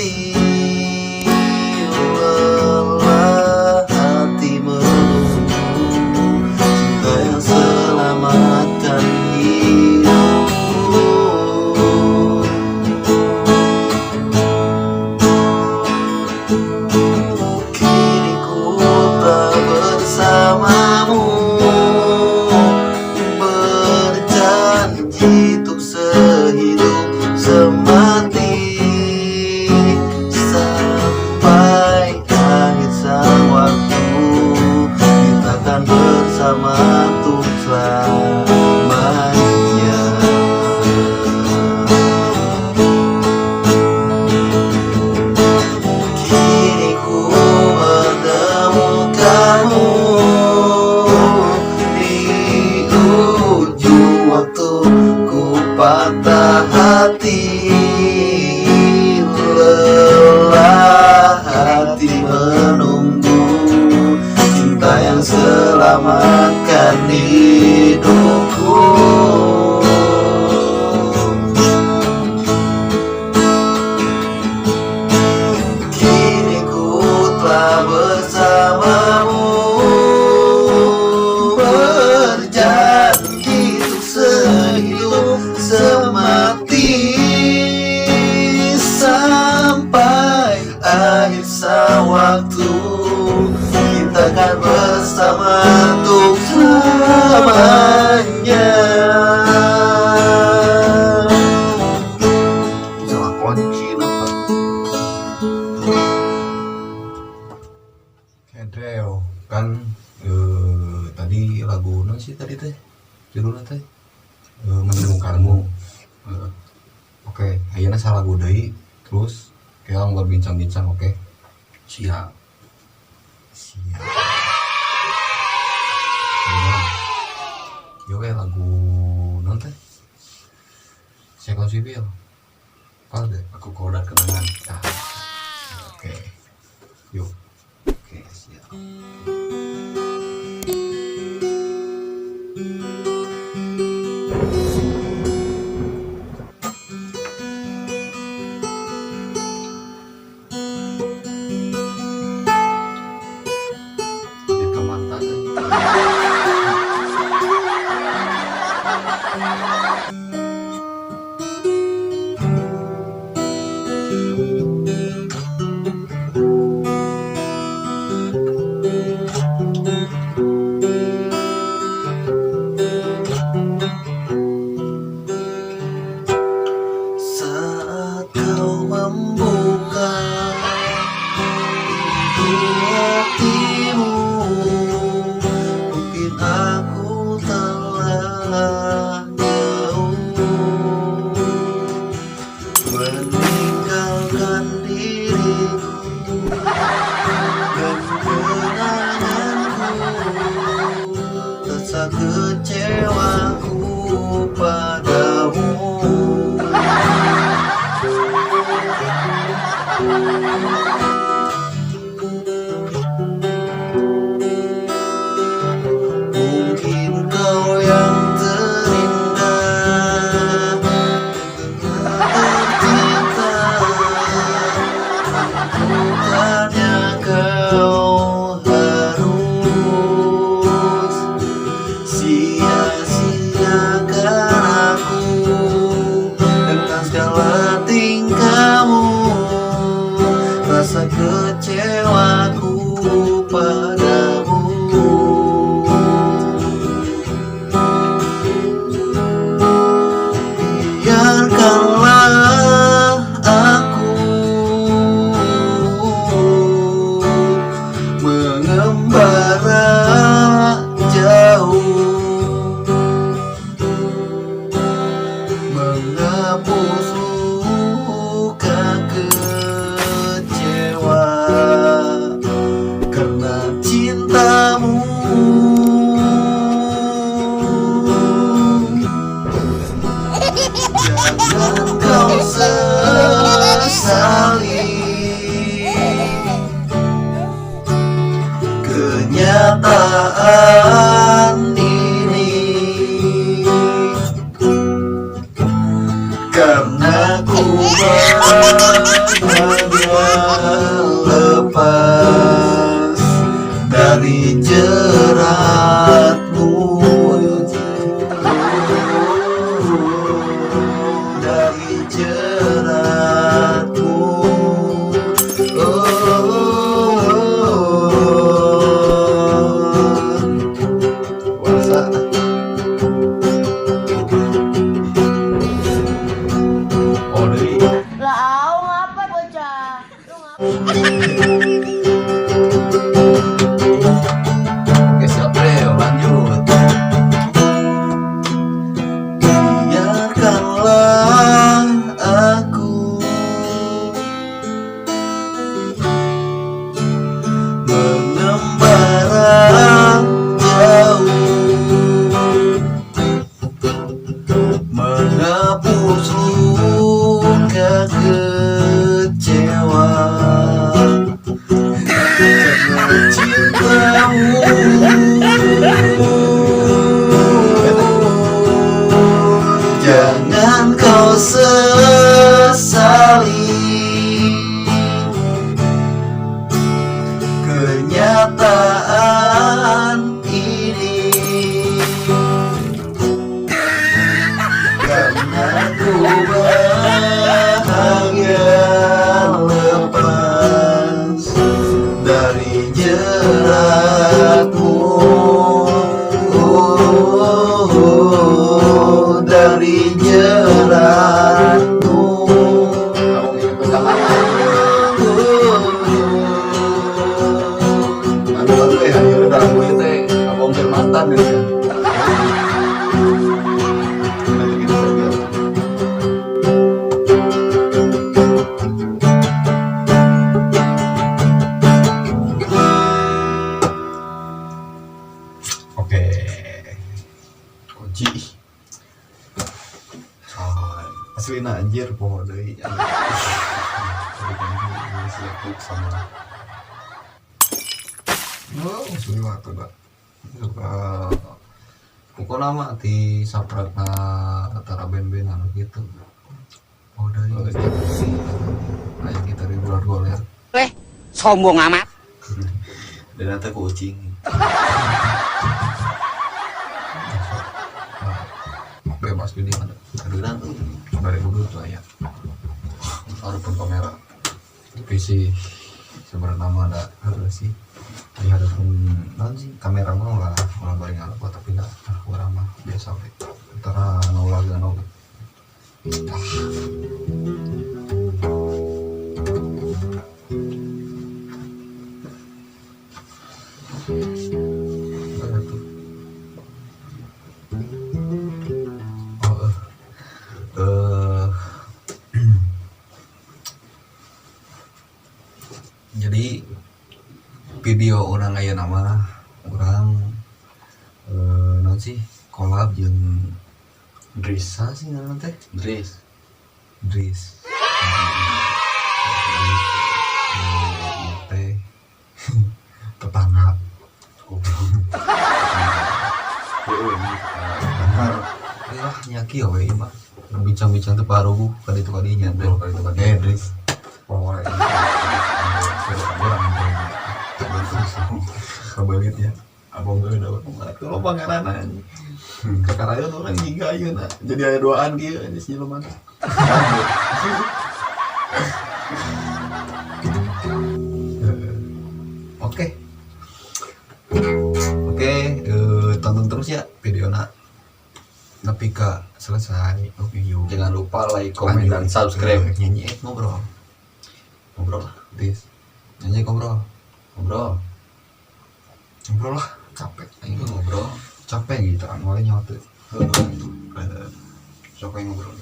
hati, lelah hati menunggu cinta yang selamatkan hidupku. Kini ku tak bersamamu, berjanji untuk sehidup semati, sampai akhir sang waktu kita akan bersama untuk selamanya. Kini ku menemukanmu di ujung waktu, ku patah hati, lelah hati menunggu cinta yang selamatkan hidupku. Kini ku telah bersamamu, berjanji untuk sehidup semati, sampai akhir sang waktu kita akan bersama untuk selamanya. Salah kunci apa? Kedreo kan, tadi lagu naon sih tadi teh judulnya teh? Menemukanmu. Oke, ayeuna salah lagu deui, terus kita berbincang-bincang, oke? Siap. Siap. Nah, yo we lagu naon teh? Second Civil apa deh? Aku kodak kenangan. Nah, oke, yuk. Oke, siap. Lebih ke mata deh. Saat kau membuka pintu hatimu, mungkin aku telah jauh meninggalkan diriku dan kenanganku, rasa kecewaku padamu. Mungkin kau yang terindah, tercinta, bukannya kau harus sia-siakan aku dengan segala tingkahmu, rasa kecewaku padamu. Biarkanlah aku mengembara jauh, menghapus luka kecewa karena cintamu. Jangan kau sesali kenyataan ini, karena ku bahagia. Oke, siap deh, lanjut. Biarkanlah aku mengembara jauh, menghapus luka kecewa karena cintamu. Jangan kau sesali kenyataan ini, karena ku bahagia lepas dari jeratmu, oh, dari jeratmu. Kamu ini pegangan. Anu lagu ya, ya udah lagu itu teh abong mantan gitu ya. Nanti gitu saja. Oke. Kunci. Oh, aslina anjir poho deui. Si Yakub sama Oh, asli waktu dah. Suka pokoknya mah di sapratna antara band-band anu gitu. Oh, dari Oh, kayak kita di bulan goler. Eh, sombong amat. Dan nanti kucing. Nah, bebas jadi ada. Kedudukan tuh. Dari dulu tuh ya. Walaupun kamera. Tapi sih sebenarnya mah ada ada sih di hadapan non sih kamera mah lah ulah bari ngalap, tapi dah urang mah biasa we antara ngulah gano. Tah. Mana tuh? Oh, jadi video urang aya nama urang naon sih, collab jeung Dris. Saha sih ngaranna teh? Dris. Dris. Teh tetangga. Ya nyaki we ieu mah. Bincang-bincang teh paruguh ka ditu ka dinya teh. Ngobrol ka ditu ka dinya. Eh, Dris. Pokoknya kabelit ya. Abang gue udah itu lo pangeran anjing. Kakarayeun urang jiga ayeuna. Jadi aya duaan kieu anjing siluman. Oke. Oke, tonton terus ya videona. Nepi ka selesai. Oke, yuk. Jangan lupa like, komen, dan subscribe. Nyanyi ngobrol. Ngobrol lah. Dis. Nyanyi ngobrol. Ngobrol. Ngobrol lah, capek. Aing Ngobrol. Capek gitu kan, mulai nyawa tuh. Sok yang ngobrol.